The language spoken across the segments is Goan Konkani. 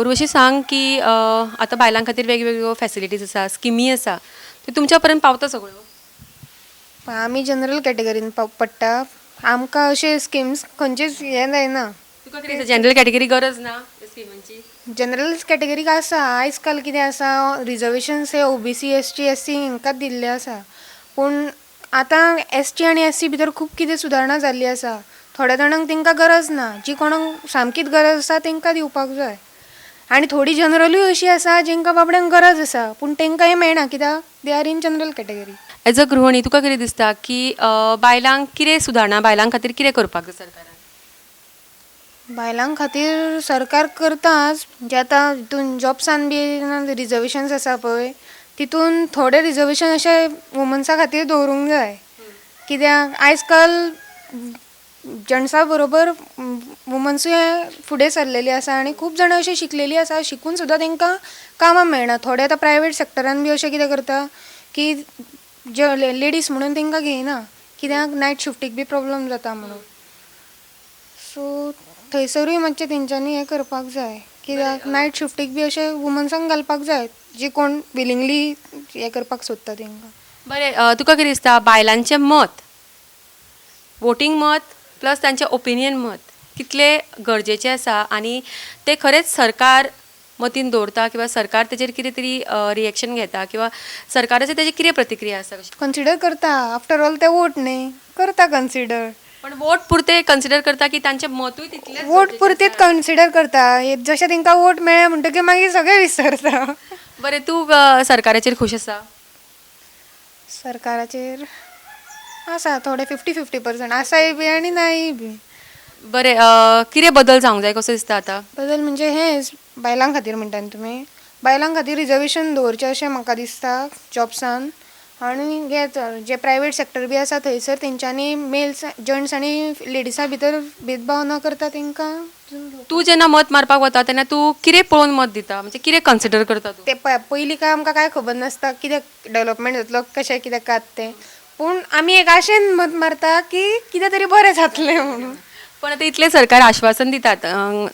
उर्वशी सांग की आतां बायलां खातीर वेगवेगळ्यो फॅसिलिटीज आसा, स्किमी आसा, त्यो तुमच्या पर्यंत पावता सगळ्यो? आमी जनरल कॅटेगरीन पडटा, आमकां अशे स्किम्स खंयचेच हें जायना. तुका कितें दिसता, जनरल कॅटेगरी गरज ना त्या स्किमांची? जनरल कॅटेगरीक आसा. आयज काल कितें आसा, रिजर्वेशन्स हे ओबीसी, एसटी, एससी हांकां दिल्ले आसा, पूण आतां एसटी आनी एससी भितर खूब कितें सुदारणां जाल्ली आसा. थोड्या जाणांक तांकां गरज ना, जी कोणाक सामकीच गरज आसा तांकां दिवपाक जाय. आनी थोडी जनरलूय अशी आसा जेंकां बाबड्यांक गरज आसा, पूण तांकां हें मेळना कित्याक they are in general category. As a गृहिणी तुका कितें दिसता की बायलांक कितें सुदारणा, बायलां खातीर कितें करपाक जाय सरकारान? बायलां खातीर सरकार करताच, म्हणजे आतां हितून जॉब्सान बी रिजर्वेशन्स आसा पळय, तितून थोडे रिजर्वेशन अशे वुमन्सा खातीर दवरूंक जाय, कित्याक आयज काल जेंट्सा बरोबर वुमन्सूय फुडें सरलेली आसा आनी खूब जाणां अशीं शिकलेलीं आसा, शिकून सुद्दां तांकां कामां मेळना. थोडे आतां प्रायवेट सॅक्टरान बी अशें कितें करता की जे लेडीज म्हणून तांकां घेयना, कित्याक नायट शिफ्टीक बी प्रॉब्लम जाता म्हणून. सो थंयसरूय मातशें तेंच्यांनी हें करपाक जाय, कित्याक नायट शिफ्टीक बी अशें वुमन्सांक घालपाक जाय, जी कोण विलिंगली हें करपाक सोदता तांकां. बरें, तुका कितें दिसता बायलांचें मत, वोटींग मत प्लस तांचें ओपिनियन मत कितलें गरजेचें आसा आनी तें खरेंच सरकार मतीन दवरता किंवा सरकार तेजेर कितें तरी रिएक्शन घेता किंवा सरकाराचे तेजेर कितें प्रतिक्रिया आसा कशी? कन्सिडर करता, आफ्टर ऑल ते वोट न्ही, करता कन्सिडर. पण वोट पुरते कन्सिडर करता की तांचें मतूय तितलेंच वोट गरजेचें पुरतीच आसा? कन्सिडर करता, जशें तांकां वोट मेळ्ळें म्हणटकीर मागीर सगळें विसरता. बरें, तूं सरकाराचेर खूश आसा? सरकाराचेर आसा थोडे 50-50% आसाय बी आनी नाय बी. बरें, कितें बदल जावंक जाय कसो दिसता आतां? बदल म्हणजे हेंच बायलां खातीर म्हणटा न्ही तुमी, बायलां खातीर रिजर्वेशन दवरचें अशें म्हाका दिसता जॉब्सान. आनी हें जे प्रायवेट सॅक्टर बी आसा थंयसर तेंच्यांनी मेल्स, जंट्स आनी लेडिसां भितर भेदभाव न करता तांकां. तूं जेन्ना मत मारपाक वता तेन्ना तूं कितें पळोवन मत दिता, म्हणजे कितें कन्सिडर करता तूं? ते पयलीं काय आमकां कांय खबर नासता कितें डेवलपमेंट जातलो, कशें कितें कात तें, पूण आमी एक आशेन मत मारता की कितें तरी बरें जातलें म्हणून. पण आतां इतलें सरकार आश्वासन दितात,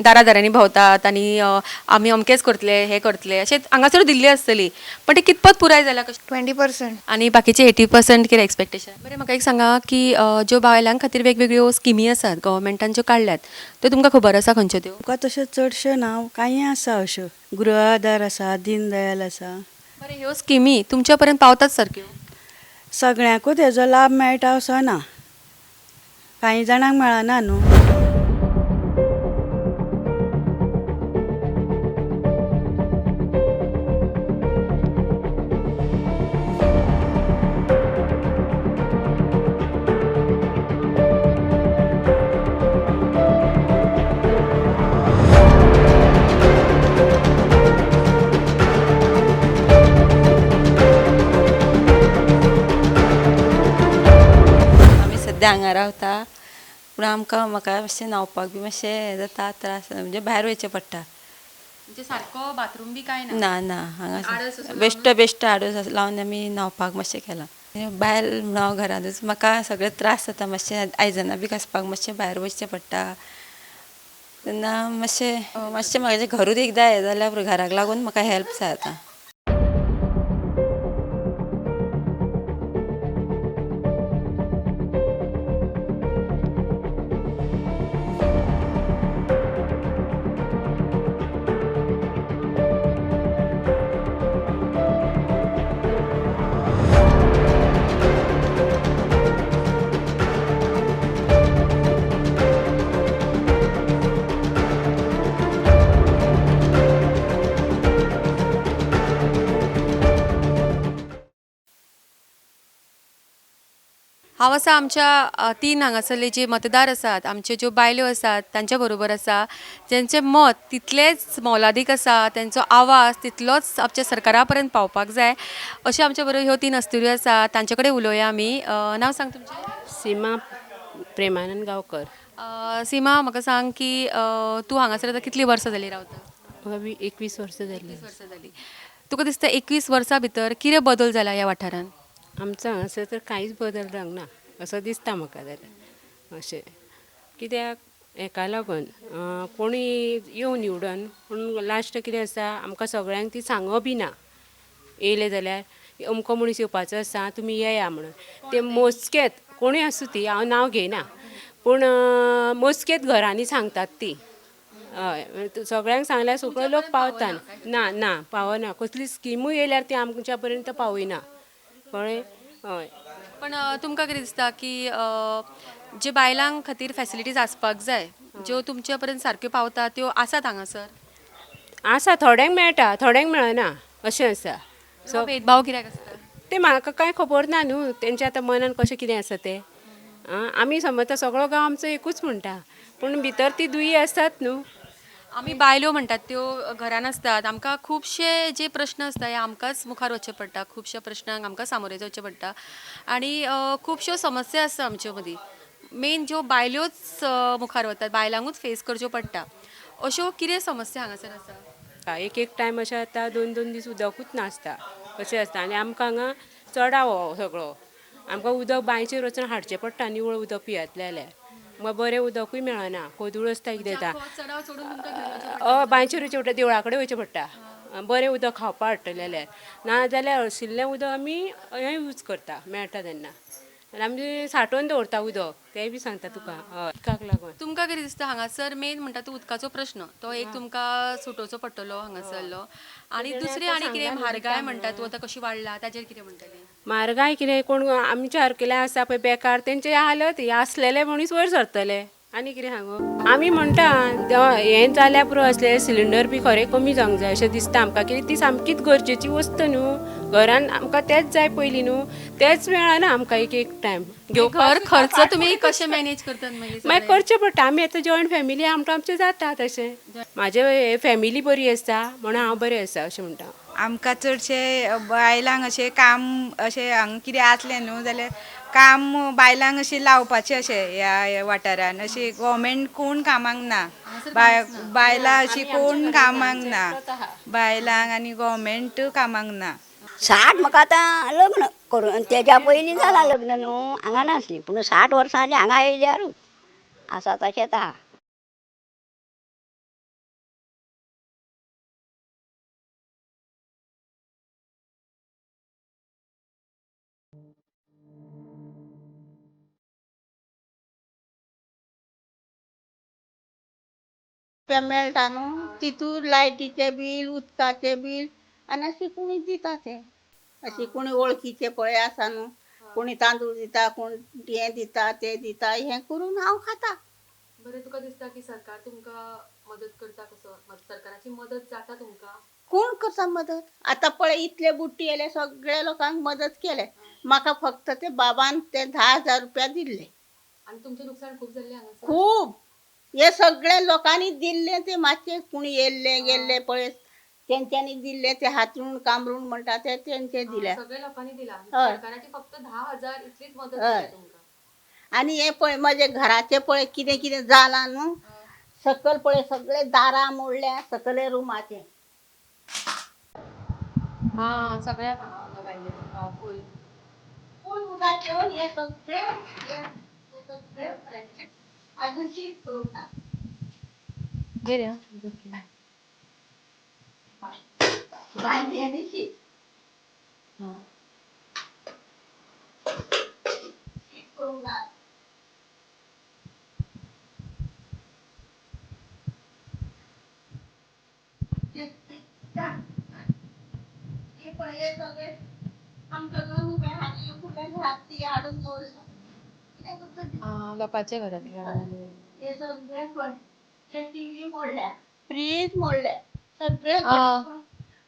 दारा दारांनी भोंवतात आनी आमी अमकेंच करतले, हें करतले, अशें हांगासर दिल्ली आसतली, पण ते कितपत पुराय जालां कशें? 20%. आनी बाकीचे 80% कितें एक्सपेक्टेशन? बरें, म्हाका एक सांगा की ज्यो बायलां खातीर वेगवेगळ्यो स्किमी आसात गव्हर्मेंटान ज्यो काडल्यात त्यो तुमकां खबर आसा खंयच्यो त्यो? आमकां तशें चडश्यो ना, कांय आसा अश्यो, गृह आधार आसा, दीन दयाल आसा. बरें, ह्यो स्किमी तुमच्या पर्यंत पावतात सारक्यो? सगळ्यांकूच हेजो लाभ मेळटा असो ना, कांय जाणांक मेळना न्हू. आमी सद्या हांगा रावता, पूण आमकां म्हाका मातशें न्हांवपाक बी मातशें हें जाता, त्रास, म्हणजे भायर वयचें पडटा. म्हणजे सारको बाथरूम बी कांय ना? ना ना, आडस हांगा असो बेश्टो बेश्टो आडोस लावन आमी न्हांवपाक मातशें केलां. बायल म्हणून हांव घरांतूच, म्हाका सगळें त्रास जाता मातशें, आयदनां बी घांसपाक मातशें भायर वचचें पडटा तेन्ना मातशें मातशें म्हाजें घरूच एकदां हें जाल्यार घराक लागून म्हाका हेल्प जाय आतां. हांव आसा आमच्या तीन हांगासरले जे मतदार आसात, आमच्यो ज्यो बायल्यो आसात तांच्या बरोबर आसा, जेंचें मत तितलेंच मोलादीक आसा, तेंचो आवाज तितलोच आमच्या सरकारा पर्यंत पावपाक जाय. अशें आमच्या बरोबर ह्यो तीन अस्तुऱ्यो आसा, तांचे कडेन उलोवया आमी. नांव सांग तुमचें? सीमा प्रेमानंद गांवकर. सीमा, म्हाका सांग की तूं हांगासर आतां कितलीं वर्सां जालीं रावता? म्हाका 21 वर्सां जालीं. 21 वर्सां जालीं. तुका दिसता 21 वर्सां भितर कितें बदल जाला ह्या वाठारांत? आमचो हांगासर तर कांयच बदल जावंक ना असो दिसता म्हाका जाल्यार, अशें कित्याक हेका लागून कोणूय येवं निवडून पूण लास्ट कितें आसा आमकां सगळ्यांक ती सांगप बी ना येयले जाल्यार अमको मनीस येवपाचो आसा तुमी येया म्हणून. ते मोजकेत कोणूय आसूं ती, हांव नांव घेयना, पूण मोजकेत घरांनी सांगतात ती. हय, सगळ्यांक सांगल्यार सगळे लोक पावता ना, ना पावना. कसली स्किमूय येयल्यार ती आमच्या पर्यंत पावयना, कळ्ळें? हय. पण तुमकां कितें दिसता की जे बायलां खातीर फॅसिलिटीज आसपाक जाय ज्यो तुमच्या पर्यंत सारक्यो पावता त्यो आसात हांगासर? आसा, थोड्यांक मेळटा, थोड्यांक मेळना, अशें आसा. सो भेदभाव कित्याक आसता तें म्हाका कांय खबर ना न्हू, तेंच्या आतां मनान कशें कितें आसा तें. आमी समजता सगळो गांव आमचो एकूच म्हणटा, पूण भितर ती दुयी आसतात न्हू. आमी बायलो म्हणटात त्यो घरान आसतात, आमकां खुबशे जे प्रश्न आसता हे आमकांच मुखार वचचें पडटा, खुबश्या प्रश्नांक आमकां सामोरे वचचें पडटा आनी खुबश्यो समस्या आसता आमच्यो मदीं. मेन ज्यो बायल्योच मुखार वतात, बायलांकूच फेस करच्यो पडटा, अश्यो कितें समस्या हांगासर आसा? एक एक टायम अशें जाता 2-2 दीस उदकूच नासता अशें आसता. आनी आमकां हांगा चडाव हो सगळो, आमकां उदक बांयचेर वचून हाडचें पडटा निवळ उदक पियेतलें जाल्यार. मागीर बरें उदकूय मेळना, कोदूळ आसता कितें जाता. हय, बांयचेर वयचें पडटा, देवळा कडेन वयचें पडटा बरें उदक खावपाक हाडटलें जाल्यार. ना जाल्यार आशिल्लें उदक आमी हें यूज करता मेळटा तेन्ना, आनी आमी सांठोवन दवरता उदक, तें बी सांगता तुका. हय, उदकाक लागून. तुमकां कितें दिसता हांगासर मेन म्हणटा तो उदकाचो प्रश्न, तो एक तुमकां सुटोवचो पडटलो हांगासरलो. आनी दुसरें आनी कितें म्हारगाय म्हणटा तूं आतां कशी वाडला ताजेर कितें म्हणटलें? म्हारगाय कितें, कोण आमच्या सारकेले आसा पळय बेकार, तेंचे हालत हे आसलेले मनीस वयर सरतले. आनी कितें सांगू, आमी म्हणटा हें जाल्यार पुरो, असले सिलिंडर बी खरें कमी जावंक जाय अशें दिसता आमकां, कित्याक ती सामकीच गरजेची वस्त न्हू, घरान आमकां तेंच जाय पयलीं न्हू, तेंच मेळना आमकां एक एक टायम. घर खर्च तुमी कशें मॅनेज करतात मागीर? मागीर करचें पडटा. आमी आतां जॉयंट फॅमिली, आमकां आमचें जाता तशें. म्हाजें फॅमिली बरी आसा म्हणून हांव बरें आसा अशें म्हणटा. आमकां चडशे बायलांक अशें काम अशें हांगा कितें आसलें न्हू जाल्यार काम बायलांक अशें लावपाचें अशें ह्या वाठारान अशें गव्हर्मेंट कोण कामाक ना, बायलां अशीं कोण कामाक ना, बायलांक आनी गव्हर्मेंट कामाक ना. 60 म्हाका आतां लग्न करून, तेज्या पयलीं जालां लग्न न्हू, हांगा नासली, पूण 60 वर्सां जालीं हांगा येयल्यारूच आसा तशेंच आहा. मेळटा न्हू तितूर लायटीचें बील, उदकाचें बील आनी अशें कोणी दिता ते, अशी कोणी वळखीचे पळय आसा न्हू, कोणी तांदूळ दिता, कोण हें दिता तें दिता, हें करून हांव खाता. बरें, तुका दिसता की सरकार तुमकां मदत करता कसो? सरकाराची मदत जाता तुमकां? कोण करता मदत? आतां पळय इतले बुट्टी येयले, सगळ्या लोकांक मदत केले, म्हाका फक्त ते बाबान ते 10,000 रुपया दिल्ले. आनी तुमचें नुकसान खूब जाल्लें हांगासर? खूब, हे सगळे लोकांनी दिल्ले ते मातशे कोणी येयल्ले गेल्ले पळय तेंच्यांनी दिल्ले ते हातरूण कांबरूण म्हणटा ते तेंचे दिले, सगळे लोकांनी दिला, सरकाराची फक्त 10,000 इतलीच मदत जाल्या तुमकां. आनी हे पळय म्हजे घराचे पळय कितें कितें जालां न्हू, सकयल पळय सगळे दारां मोडल्या, सकले रुमाचे. हां, सगळ्याक फूल फूल उदक येवन हे सगळे अजून शीत करूंक ना. भांडी आनी शीत. शीत करूंक ना. हे पळय हे सगळे आमकां उबे फुडल्यान हाती हाडून दवरला. लोकांच्या घरांत हे सगळे पळय, ते टिवी मोडल्या, फ्रीज मोडले, सगळे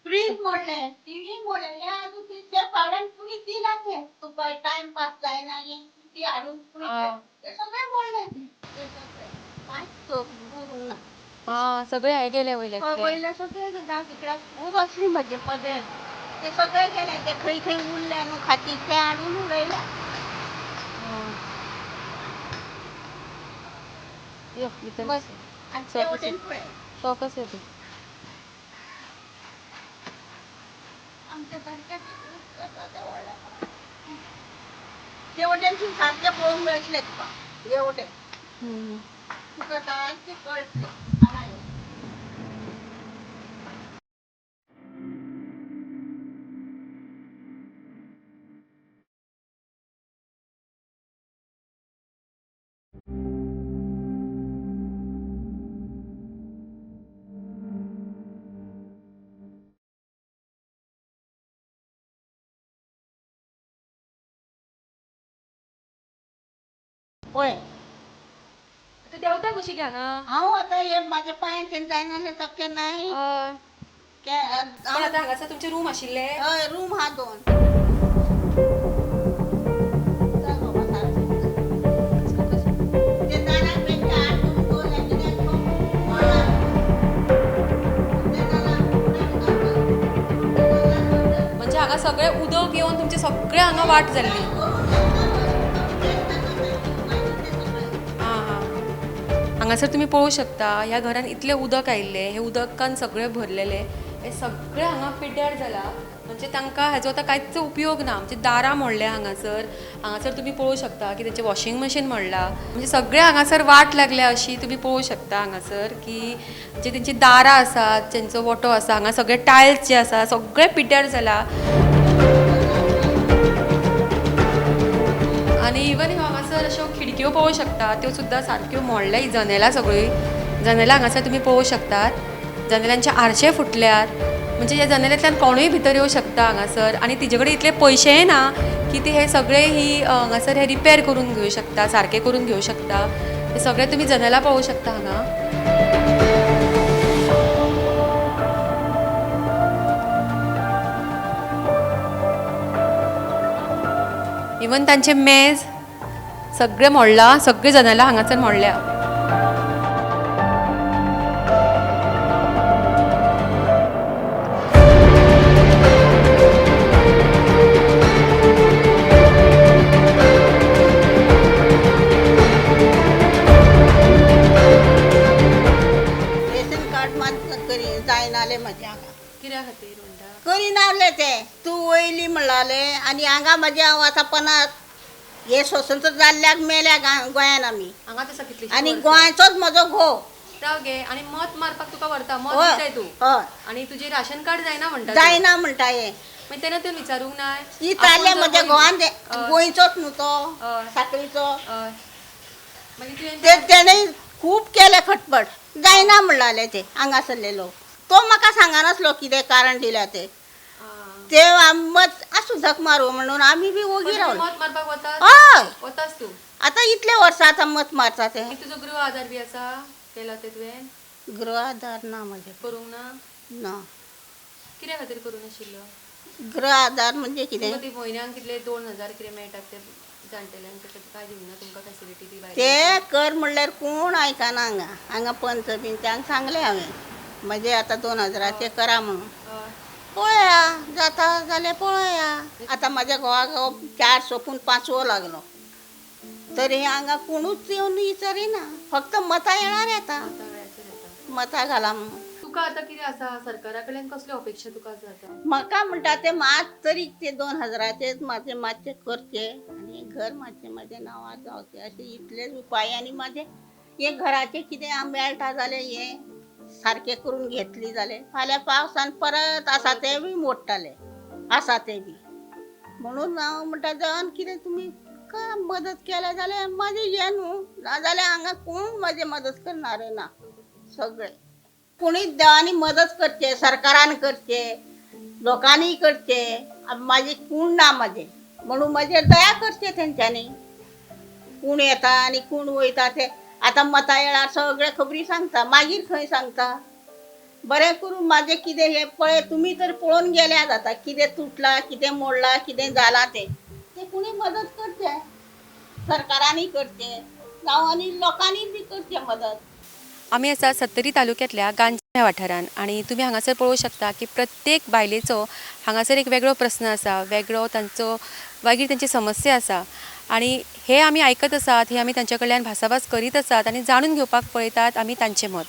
फ्रीज मोडले, टिवी मोडले, हे आजून त्या पावड्यान पुणी दिला ते तुका टायम पास जायना ती हाडून ते सगळे मोडले, ते सगळे कांयच उरूंक ना. सगळे हे गेले वयले, वयले सगळे तिकडे खूब आसली म्हजे मदत, ते सगळे गेले, ते खंय खंय उरले न्हू खातीर ते हाडून उडयले. आनी ते वटेन पळय फोकस येता आमच्या सारकें ते वटेन सारकें पळोवंक मेळटलें तुका, हे वटेन. तुका सारकें कळटलें. हांगा यो. पळय. आतां देंवता कशी गे हांगा? हांव आतां हे म्हाज्या पांयान जायना शक्य नाय. हय. पण आतां हांगासर तुमचे रूम आशिल्ले? हय, रूम आहा दोन. चल बाबा, सारकें. ते दाराक बेगीन हाड दोन कित्याक तो मोडला. ते दाराक फुडें उदक. म्हणजे हांगा सगळें उदक येवन तुमचें सगळें हांगा वाट जाल्ली. आं हां. हांगासर तुमी पळोवंक शकता, ह्या घरान इतलें उदक आयिल्लें, हें उदकान सगळें भरलेलें, हें सगळें हांगा पिड्ड्यार जालां. म्हणजे तांकां हाजो आतां कांयच उपयोग ना. म्हणजे दारां मोडल्या हांगासर. हांगासर तुमी पळोवंक शकता की तेंचें वॉशिंग मशीन मोडलां. म्हणजे सगळें हांगासर वाट लागल्या अशी तुमी पळोवंक शकता हांगासर की जे तेंची दारां आसात, तेंचो वोटो आसा, हांगा सगळे टायल्स जे आसा सगळें पिड्ड्यार जाला. आनी इवन ह्यो हांगासर अश्यो खिडक्यो पळोवंक शकता, त्यो सुद्दां सारक्यो मोडल्या. हीं जनेलां सगळीं जनेलां हांगासर तुमी पळोवंक शकतात. जनेलांचे आरशे फुटल्यात. म्हणजे ह्या जनेलांतल्यान कोणूय भितर येवंक शकता हांगासर. आनी तिजे कडेन इतले पयशेय ना की ती हे सगळे ही हांगासर हे रिपेर करून घेवंक शकता, सारके करून घेवंक शकता. हे सगळे तुमी जनेलां पळोवंक शकता हांगा. इवन तांचे मेज सगळें मोडलां, सगळीं जनेलां हांगासर मोडल्या. रेशन कार्ड मात करी जायनाले म्हज्या हांगा. कित्या खातीर म्हणटा? करिनासले ते. तूं वयली म्हणलाले आनी हांगा म्हजें हांव आतां 50 हे स्वतंत्र जाल्ल्याक मेल्या गोंयान आमी. हांगाच आसा कितलीं आनी गोंयचोच म्हजो घोव. राव गे, आनी मत मारपाक तुका व्हरता, मत हय दिताय तूं. हय. आनी तुजें राशन कार्ड जायना म्हणटा तूं. जायना म्हणटा हें. मागीर तेन्ना तुवें विचारूंक ना? विचारलें म्हज्या घोवान, ते गोंयचोच न्हू तो, हय. साखळीचो. हय. मागीर तुवें ते तेणें खूब केलें खटपट, जायना म्हणलाले ते हांगासरले लोक. तो म्हाका सांगनासलो कितें कारण दिल्या ते. ते मत आसूं झक मारूं म्हणून आमी बी ओगी रावले. मत मारपाक वता? हय. वतास तूं? आतां इतले वर्सां आतां मत मारता ते. मागीर तुजो गृह आधार बी आसा केला ते तुवें? गृह आधार ना म्हजे. करूंक ना? ना. कित्या खातीर करूंक नाशिल्लो? गृह आधार म्हणजे कितें? तुमकां ती म्हयन्याक कितले 2000 कितें मेळटात ते जाणटेल्यांक, ते काय दिवना तुमकां फेसिलिटी ती भायली? ते कर म्हणल्यार कोण आयकना हांगा. हांगा पंच बीन तांकां सांगलें हांवें म्हजें आतां 2000 करा म्हणून. पळया जाता जाल्यार पळया. आतां म्हज्या घोवाक हो 4 सोंपून 5वो लागलो तरी हांगा कोणूच येवन विचारिना. फक्त मतां येणार येता, मतां घाला म्हणून. तुका आतां कितें आसा सरकारा कडल्यान, कसल्यो अपेक्षा तुका आसा आतां? म्हाका म्हणटा ते मात तरी ते 2000 म्हाजे मातशे करचे आनी घर मातशें म्हाज्या नांवार जावचें अशें इतलेच उपाय. आनी म्हाजें हें घराचें कितें मेळटा जाल्यार हें सारकें करून घेतली जाल्यार फाल्यां पावसान परत आसा तें बी मोडटाले आसा तें बी. म्हणून हांव म्हणटा देवान कितें तुमी मदत केल्या जाल्यार म्हाजें हें न्हू, नाजाल्यार हांगा कोण म्हाजें मदत करणारे ना. सगळे कोणीच देवांनी मदत करचें, सरकारान करचें, लोकांनी करचें. म्हाजें कोण ना म्हाजें म्हणून म्हाजेर दया करचें तेंच्यांनी. कोण येता आनी कोण वयता ते आतां मतां येळार सगळे खबरी सांगता, मागीर खंय सांगता. बरें करून म्हाजें कितें हें पळय तुमी तर पळोवन गेल्यात आतां कितें तुटलां, कितें मोडलां, कितें जालां तें. तें कोणी मदत करचें, सरकारांनी करचें, जावं आनी लोकांनी बी करचें मदत. आमी आसा सत्तरी तालुक्यांतल्या गांजे ह्या वाठारान आनी तुमी हांगासर पळोवंक शकता की प्रत्येक बायलेचो हांगासर एक वेगळो प्रस्न आसा, वेगळो तांचो मागीर तांची समस्या आसा आनी हे आमी आयकत आसात, हे आमी तांच्या कडल्यान भासाभास करीत आसात आनी जाणून घेवपाक पळयतात आमी तांचें मत.